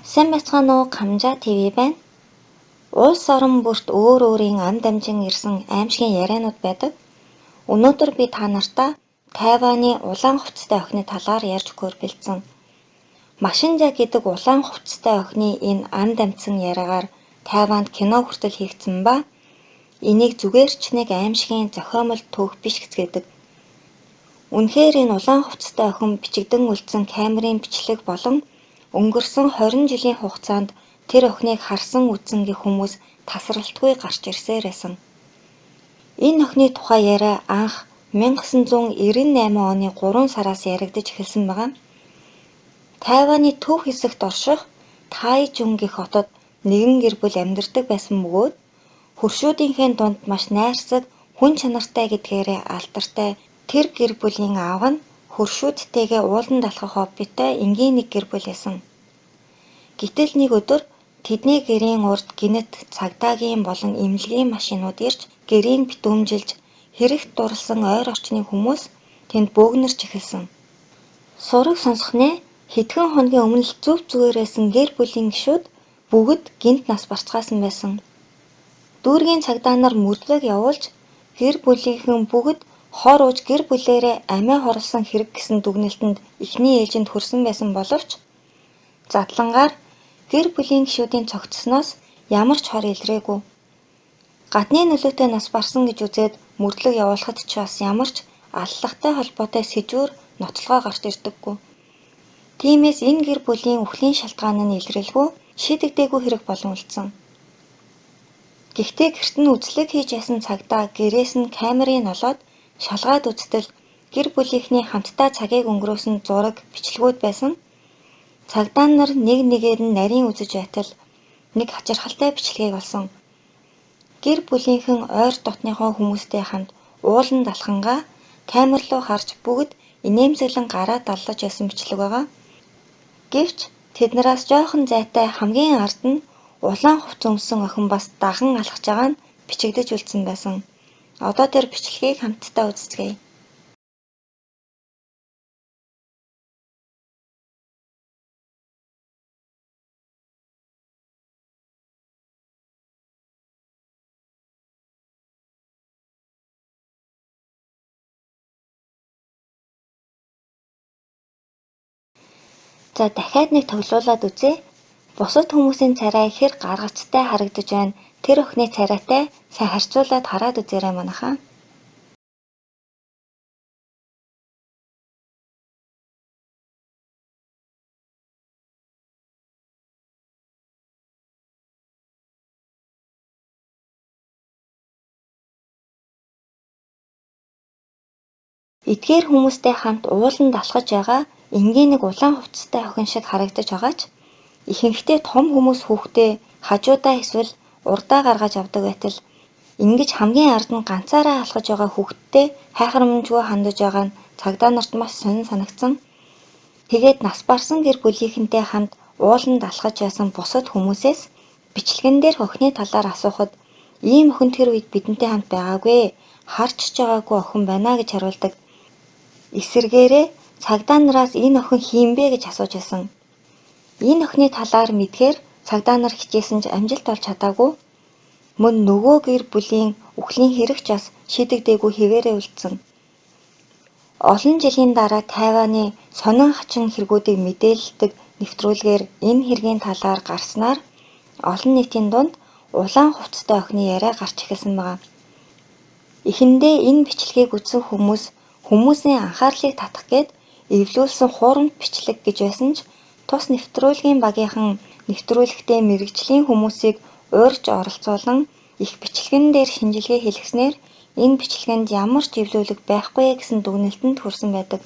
Сайн байцгаана уу, Камжаа ТV байна. Улс орон бүрт өөр өөрийн ам дамжин ирсэн аймшгийн яриануд байдаг. Өнөөдөр би та нартаа Тайваны улаан хувцастай охины талаар ярьж өгөхөөр бэлдсэн. Машинжа гэдэг улаан хувцастай охины энэ ам дамжсан яриагаар Тайванд кино хүртэл хийгдсэн ба энийг зүгээр ч нэг аймшгийн зохиомол түүх биш гэцгээдэг. Үнэхээр энэ улаан хувцастай охин бичигдэн үлдсэн камерын бичлэг болон өнгөрсөн 20 жилийн хугацаанд тэр охиныг харсан үзсэн гэх хүмүүс тасралтгүй гарч ирсээр байсан. Энэ охины тухай яриа анх 1998 оны 3 сараас яригдаж эхэлсэн байгаа. Тайваны төв хэсэгт орших Тайжун гэх хотод нэгэн гэр бүл амьдардаг байсан бөгөөд хөршүүдийнхээ дунд маш найрсаг, хүн чанартай гэдгээрээ алдартай тэр гэр бүлийн аав нь хөршүүдтэйгээ ууланд алхах хоббитой энгийн нэг гэр бүл байсан. Гэтэл нэг өдөр тэдний гэрийн урд гэнэт цагдаагийн болон эмнэлгийн машинууд ирж гэрийг битүүмжилж хэрэгт дурласан ойр орчны хүмүүс тэнд бөөгнөрч эхэлсэн. Сураг сонсох нэ хэдхэн хоногийн өмнө л зөв зүгээрээсэн гэр бүлийн гишүүд бүгд гэнэт нас барцгаасан байсан. Дүүргийн цагдаа нар мөрдлөг явуулж гэр бүлийнхэн бүгд хор ууж гэр бүлээрээ амиа хорлосон хэрэг гэсэн дүгнэлтэнд эхний ээлжинд хүрсэн байсан боловч задлангаар гэр бүлийн гишүүдийн цогцсоноос ямар ч хор илрээгүй. Гадны нөлөөтэй нас барсан гэж үзээд мөрдлөг явуулахад ч бас ямар ч аллахтай холбоотой сэжүүр ноцолгой гарч ирдэггүй. Тиймээс энэ гэр бүлийн үхлийн шалтгаан нь илрэлгүй шийдэгдээгүй хэрэг болон үлдсэн. Гэхдээ гэрт нь үзлэг хийж ясан цагдаа гэрээс нь камерыг олоод шалгаад үзтэл гэр бүлийнхний хамтдаа цагийг өнгөрөөсөн зураг, бичлэгүүд байсан. Цагдаа нар нэг нэгээр нь нарийн үзэж байтал нэг хачирхалтай бичлэгийг олсон. Гэр бүлийнхэн ойр дотныхоо хүмүүстэй хамт ууланд алхангаа камер руу харж бүгд инээмсэглэн гараа даллаж байсан бичлэг байгаа. Гэвч тэднээс жоохон зайтай хамгийн ард нь улаан хувцас өмссөн охин бас даган алхаж байгаа нь бичигдэж үлдсэн байсан. Одоо тэр бичлэгийг хамтдаа үздэцгээе. За дахиад нэг тоглуулад үзье. Бусад хүмүүсийн царай хэр гаргацтай харагдаж байна. Тэр охины царайтай сайн харьцуулаад хараад үзээрэй манайхаа. Эдгээр хүмүүстэй хамт ууланд алхаж байгаа энгийн нэг улаан хувцастай охин шиг харагдаж байгаа ч ихэнхдээ том хүмүүс хүүхдээ хажуудаа эсвэл урдаа гаргаж авдаг байтал ингэж хамгийн ард нь ганцаараа алхаж байгаа хүүхэдтэй хайхрамжгүй хандаж байгаа нь цагдаа нарт маш сонин санагдсан. Тэгээд нас барсан гэр бүлийнхэнтэй хамт ууланд алхаж байсан бусад хүмүүсээс бичлэгэн дээрх охины талаар асуухад ийм охин тэр үед бидэнтэй хамт байгаагүй, харж ч байгаагүй охин байна гэж хариулдаг. Эсэргээрээ цагдаа нараас энэ охин хэн бэ гэж асууж байсан. Энэ охины талаар мэдхээр цагдаа нар хичээсэн ч амжилт олж чадаагүй. Мөн нөгөө гэр бүлийн үхлийн хэрэг ч бас шийдэгдээгүй хэвээрээ үлдсэн. Олон жилийн дараа Тайваны сонин хачин хэрэгүүдийг мэдээлдэг нэвтрүүлгээр энэ хэргийн талаар гарснаар олон нийтийн дунд улаан хувцастай охины яриа гарч эхэлсэн байгаа. Эхэндээ энэ бичлэгийг үзсэн хүмүүс хүмүүсийн анхаарлыг татах гээд эвлүүлсэн хуурамч бичлэг гэж байсан ч тус нэвтрүүлгийн багийнхан нэвтрүүлэгтээ мэргэжлийн хүмүүсийг урьж оролцуулан их бичлэгэн дээр шинжилгээ хийлгэснээр энэ бичлэгэнд ямар ч эвлүүлэг байхгүй гэсэн дүгнэлтэнд хүрсэн байдаг.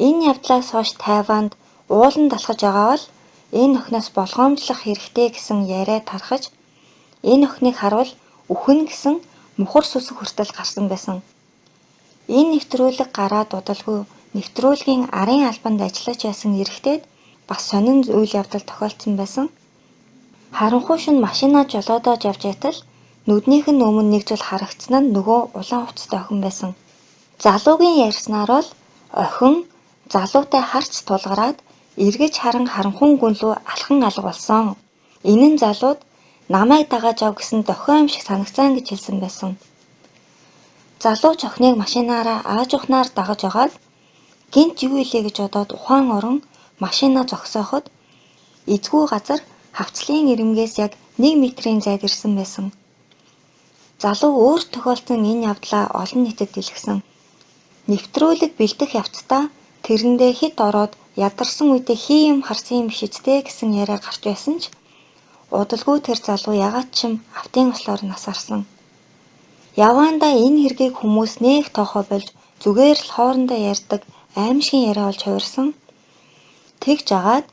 Энэ явдлаас хойш Тайванд ууланд алхаж байгаа бол энэ охиноос болгоомжлох хэрэгтэй гэсэн яриа тархаж энэ охиныг харвал үхэн гэсэн мухар сүсэг хүртэл гарсан байсан. Энэ нэвтрүүлэг гараад удалгүй нэвтрүүлгийн арын албанд ажиллаж байсан эрэгтэйд бас сонин үйл явдал тохиолдсон байсан. Харанхуй шөнө машинаа жолоодож явж байтал нүднийх нь өмнө нэг зүйл харагдсан нь нөгөө улаан хувцастай охин байсан. Залуугийн ярьснаар бол охин залуутай харц тулгараад Эргэж харан харанхуй гүн лүү алхан алга болсон. Энэ нь залууд намайг дагааж ав гэсэн дохио юм шиг санагцсан гэж хэлсэн байсан. Залууч охиныг машинаараа аажуухнаар дагаж байгаад гэнэт юу илээ гэж бодоод ухаан орон машинаа зогсооход эзгүй газар хавцлын ирэмгээс яг 1 метрийн зайд ирсэн байсан. Залуу өөр тохиолдсон энэ явдлаа олон нийтэд дэлгэсэн. Нэвтрүүлэг бэлдэх явцдаа тэрэндээ хэд ороод ядарсан үедээ хий юм харсан юм биш үсттэй гэсэн яриа гарч байсан ч удалгүй тэр залуу ягаад ч юм автын ослоор нас барсан. Яваандаа энэ хэргийг хүмүүс нэх тоохоо болж зүгээр л хоорондоо ярьдаг аймшгийн яриа болж хувирсан. Тэгж агаад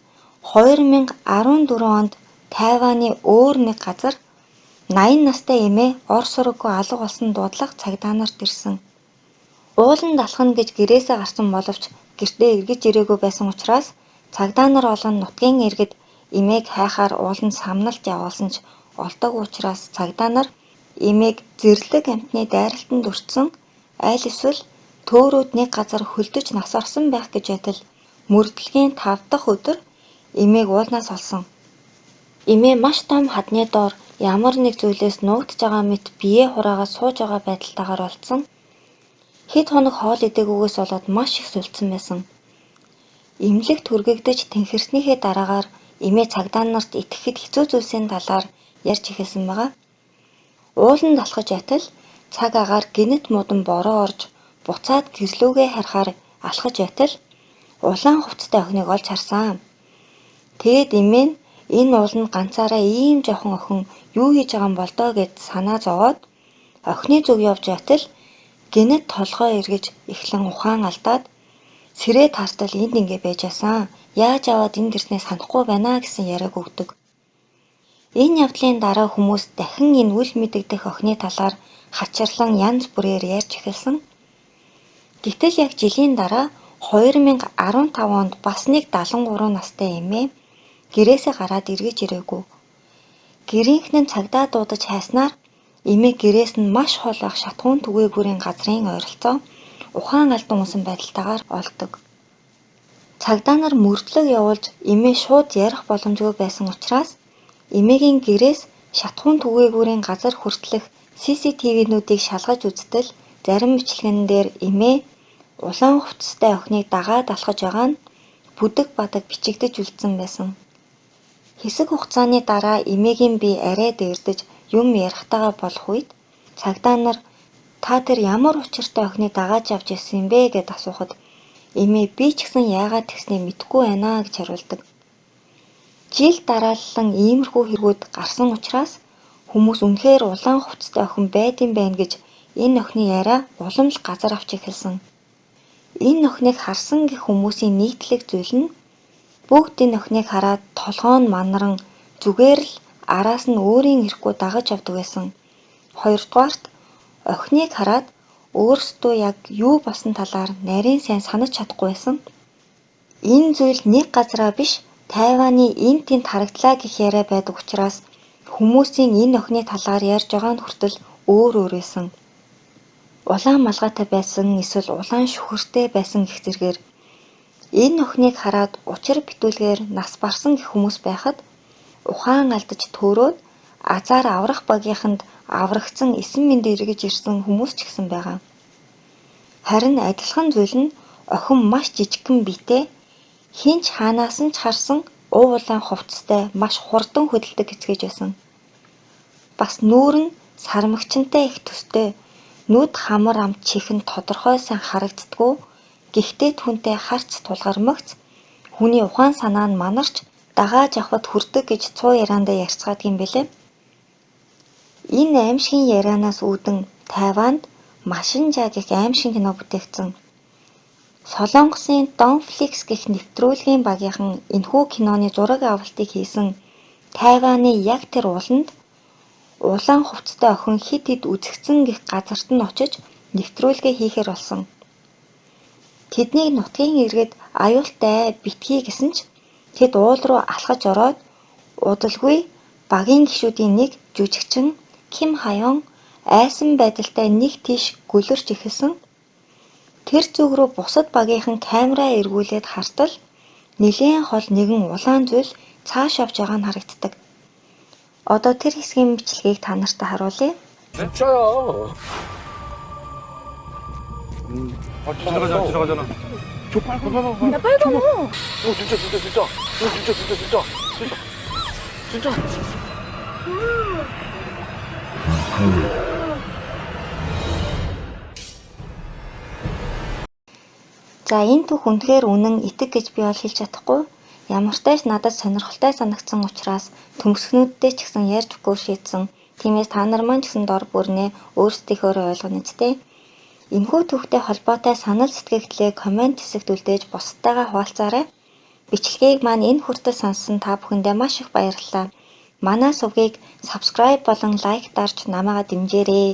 2014 онд Тайваны өөр нэг газар 80 настай эмээ ор сураггүй алга болсон дуудлага цагдаа нарт ирсэн. Ууланд алхана гэж гэрээсээ гарсан боловч гэртээ эргэж ирээгүй байсан учраас цагдаа нар олон нутгийн иргэд эмээг хайхаар ууланд самналт явуулсан ч олдоогүй учраас цагдаа нар эмээг зэрлэг амьтны дайралтанд өртсөн аль эсвэл төөрөөд нэг газар хөлдөж нас барсан байх гэж байтал мөрдлөгийн 5 дахь өдөр эмээг уулнаас олсон. Эмээ маш том хадны доор ямар нэг зүйлээс нуугдаж байгаа мэт биеэ хураагаад сууж байгаа байдалтайгаар олдсон. Хэд хоног хоол идээгүйгээс болоод маш их сулцсан байсан. Эмнэлэгт хүргэгдэж тэнхэрснийхээ дараагаар эмээ цагдаа нарт итгэхэд хэцүү зүйлсийн талаар ярьж эхэлсэн байгаа. Ууланд алхаж байтал цаг агаар гэнэт модон бороо орж буцаад гэрлүүгээ харахаар алхаж байтал улаан хувцастай охиныг олж харсан. Тэгээд эмээ нь энэ ууланд ганцаараа ийм жоохон охин юу хийж байгаа юм бол доо гэд санаа зовоод охины зүг явж байтал гэнэт толгой эргэж эхлэн ухаан алдаад сэрээд хартал энд ингэ байж байсан. Яаж аваад энд ирснээ санахгүй байна гэсэн яриаг өгдөг. Энэ явдлын дараа хүмүүс дахин энэ үл мэдэгдэх охины талаар хачирлан янз бүрээр ярьж эхэлсэн. Гэтэл яг жилийн дараа 2015 онд бас нэг 73 настай эмээ гэрээсээ гараад эргэж ирээгүй. Гэрийнхэн нь цагдаа дуудаж хайснаар эмээ гэрээс нь маш хол байх шатхуун түгээгүүрийн газрын ойролцоо ухаан алдан унсан байдалтайгаар олдог. Цагдаа нар мөрдлөг явуулж эмээ шууд ярих боломжгүй байсан учраас эмээгийн гэрээс шатхуун түгээгүүрийн газар хүртэлх CCTV-нүүдийг шалгаж үзтэл зарим бичлэгэн дээр эмээ улаан хувцастай охиныг дагаад алхаж байгаа нь бүдэг бадаг бичигдэж үлдсэн байсан. Хэсэг хугацааны дараа эмээгийн бие арай дээрдэж юм ярихтайгаа болох үед цагдаа нар та тэр ямар учиртай охиныг дагааж авч ирсэн юм бэ гэд асуухад эмээ би ч гэсэн яагаад тэгснээ мэдэхгүй байна гэж хариулдаг. Жил дараалан иймэрхүү хэрэгүүд гарсан учраас хүмүүс үнэхээр улаан хувцастай охин байдсан байна гэж энэ охины яриа улам л газар авч эхэлсэн. Энэ охиныг харсан гэх хүмүүсийн нийтлэг зүйл нь бүгд энэ охиныг хараад толгой нь манаран зүгээр л араас нь өөрийн ирэхгүй дагаж явдаг байсан. Хоёрдугаарт охиныг хараад өөрсдөө яг юу болсон талаар нарийн сайн санаж чадахгүй байсан. Энэ зүйл нэг газараа биш Тайваны энд тэнд харагдлаа гэх яриа байдаг учраас хүмүүсийн энэ охины талаар ярьж байгаа нь хүртэл өөр өөр байсан. Улаан малгайтай байсан эсвэл улаан шүхэртэй байсан гэх зэргээр энэ охиныг хараад учир битүүлгээр нас барсан гэх хүмүүс байхад ухаан алдаж төөрөөд азаар аврах багийнханд аврагдсан эсэн мэнд эргэж ирсэн хүмүүс ч гэсэн байгаа. Харин адилхан зүйл нь охин маш жижигхэн биетэй хэн ч хаанаас нь ч харсан ув улаан хувцастай маш хурдан хөдөлдөг эцгэж байсан. Бас нүүр нь сармагчинтай их төстэй нүд хамар ам чихэн тодорхой сайн харагддаггүй гэхдээ түүнтэй харц тулгармагц хүний ухаан санаа нь манарч дагааж явхад хүрдэг гэж цуу яриандаа ярьцгаадаг юм билээ. Энэ аймшгийн ярианаас үүдэн Тайванд Машинжа гэх аймшгийн кино бүтээгдсэн. Солонгосын Донфликс гэх нэвтрүүлгийн багийнхан энэхүү киноны зураг авалтыг хийсэн Тайваны яг тэр ууланд улаан хувцастай охин хэд хэд үзэгдсэн гэх газарт нь очиж нэвтрүүлгээ хийхээр болсон. Тэднийг нутгийн иргэд аюултай битгий гэсэн ч тэд уул руу алхаж ороод удалгүй багийн гишүүдийн нэг жүжигчин Ким Хайон айсан байдалтай нэг тийш гөлөрч эхэлсэн. Тэр зүг рүү бусад багийнхан камераа эргүүлээд хартал Нэлээн хол нэгэн улаан зүйл цааш явж байгаа нь харагддаг. Одоо тэр хэсгийн бичлэгийг та нартай харуулъя. 진짜야. 아, 지나가잖아, 지나가잖아. 저 빨간 거. 야, 빨간 거. 어, 진짜, 진짜, 진짜. 어, 진짜, 진짜, 진짜. 진짜. 진짜. За, энэ түүх үнэхээр үнэн, итэг гэж би бол хэлж чадахгүй. Ямартай ч надад сонирхолтой санагдсан учраас төмөсгнүүдтэй ч гэсэн ярьж өгөхөөр шийдсэн. Тиймээс та нар маань ч гэсэн дор бүрнээ өөрсдийнхөөрөө ойлгоно үстэй. Энэхүү түүхтэй холбоотой санал сэтгэгдлээ коммент хэсэгт үлдээж бусдтайгаа хуваалцаарай. Бичлэгийг маань энэ хүртэл сонссон та бүхэндээ маш их баярлалаа. Манай сувгийг subscribe болон лайк дарж намайгаа дэмжээрэй.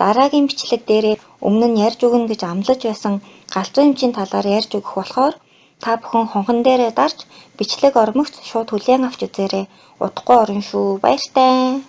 Дараагийн бичлэг дээрээ өмнө нь ярьж өгнө гэж амлаж байсан галзуу эмчийн талаар ярьж өгөх болохоор та бүхэн хонхон дээрээ дарж бичлэг ормогц шууд хүлээн авч үзээрэй. Удахгүй орно шүү. Баяртай.